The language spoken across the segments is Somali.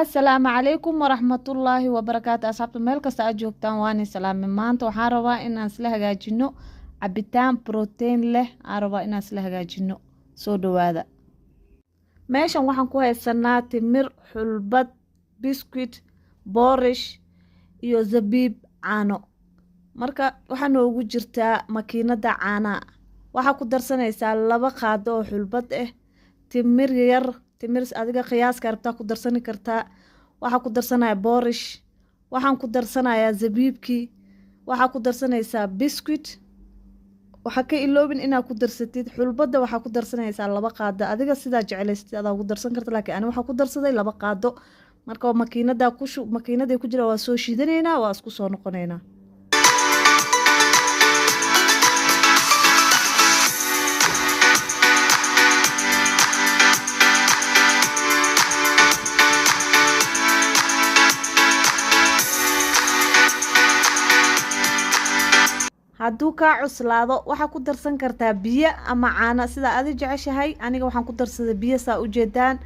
Asalaamu calaykum waraxmatullaahi wabarakaatu. Asxaabta meel kasta aad joogtaan, waani salaame. Maanta waxaan rabaa inaan isla hagaajino cabitaan protein leh. Aan rabaa inaan isla hagaajino. Soo dhawaada. Meeshan waxaan ku haysanaa timir, xulbad, biscuit, boorish iyo zabiib, caano. Marka waxaa noogu jirtaa makiinada caanaha. Waxaa ku darsanaysaa 2 qaado oo xulbad ah, timir yar, timir adiga qiyaaska rabtaa ku darsani kartaa. Waxaa ku darsanaya boorish, waxaan ku darsanayaa zabiibkii, waxaa ku darsanaysaa biscuit. Waxaa ka iloobin inaad ku darsatid xulbadda. Waxaa ku darsanaysaa 2 qaado. Adiga sidaa jeclaysatid adaa ku darsan karta, laakiin ani waxaa ku darsaday 2 qaado. Marka makiinada ku makiinaday ku jira, waa soo shiidanaynaa, waa isku soo noqonaynaa. Hadduu kaa cuslaado, waxaa ku darsan kartaa biyo ama caano, sidaa adi jeceshahay. Aniga waxaan ku darsaday biyo, saa ujeedaan.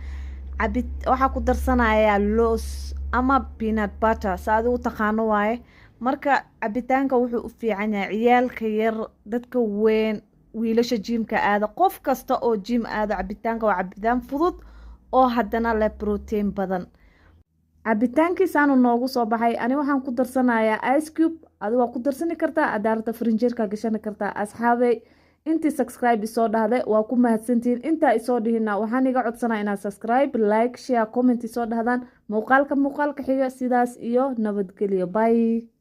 Cabi waxaa ku darsanayaa loos ama peanut butter, saa adi u taqaano waaye. Marka cabitaanka wuxuu u fiican yahay ciyaalka yar, dadka weyn, wiilasha gymka aada, qof kasta oo gym aado. Cabitaanka waa cabitaan fudud oo haddana leh protein badan. Cabitaankiisaanu noogu soo baxay. Ani waxaan ku darsanayaa ice cube, adi waa ku darsani kartaa adaarta, frinjeerka gashani kartaa. Asxaabey, intii subscribe isoo dhahday waa ku mahadsantihiin. Intaa isoo dhihina, waxaan iga codsanaa inaad subscribe, like, share, comment isoo dhahdaan. Muuqaalka muuqaalka xiga, sidaas iyo nabadgelyo. Bye.